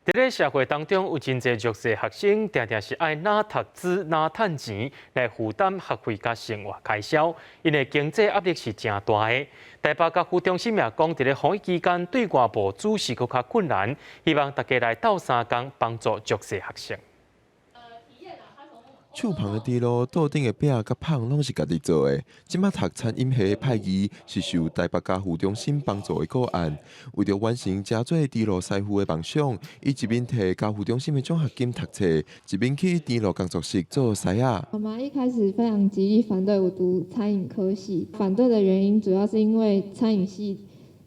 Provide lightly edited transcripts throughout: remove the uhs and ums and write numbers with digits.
佇咧社會當中，有真濟弱勢學生，定定是愛哪讀書哪趁錢來負擔學費佮生活開銷，𪜶的經濟壓力是誠大的。台北家扶中心也講，佇咧防疫期間對外募資是閣較困難，希望大家來鬥相共幫助弱勢學生。樹旁的豬路桌頂的餅佮麭攏是家己做的。這擺讀餐飲系的派儀是受台北家扶中心幫助的個案，為著完成誠濟豬路師傅的夢想，伊一面提家扶中心的獎學金讀冊，一面去豬路工作室做師仔。媽媽一開始非常極力反對我讀餐飲科系，反對的原因主要是因為餐飲系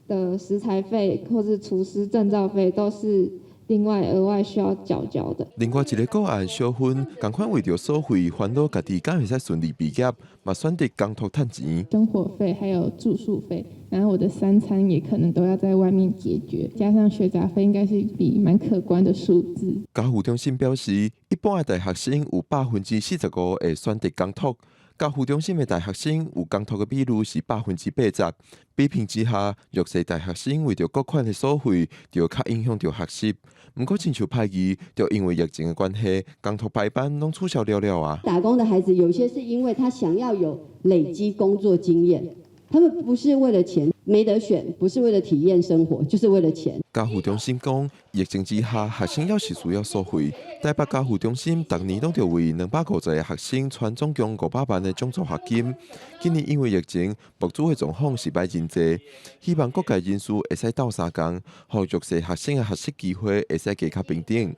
的食材費或是廚師證照費都是另外額外需要繳交的。另外一个個案小芬，仝款為著所費煩惱家己敢會使順利畢業，嘛選擇工讀趁錢。生活費還有住宿費，然後我的三餐也可能都要在外面解決，加上學雜費，應該是一筆蠻可觀的數字。家扶中心表示，一般的大學生有45%會選擇工讀。家扶中心的大學生有工讀的比率是80%。比拼之下，弱勢大學生為著各款的所費，就較影響著學習。毋過，親像派儀，就因為疫情的關係，工讀排班攏取消了了啊。打工的孩子，有些是因為他想要有累積工作經驗，他們不是為了錢，沒得選，不是為了體驗生活，就是為了錢。家扶中心講，疫情之下，學生猶是需要所費。台北家扶中心逐年攏著為250個學生傳總共500萬的獎助學金。今年因為疫情，募資的狀況是歹真濟，希望各界人士會使鬥相共，予弱勢學生的學習機會會使加較平等。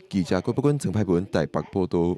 記者郭寶君、陳派文台北報導。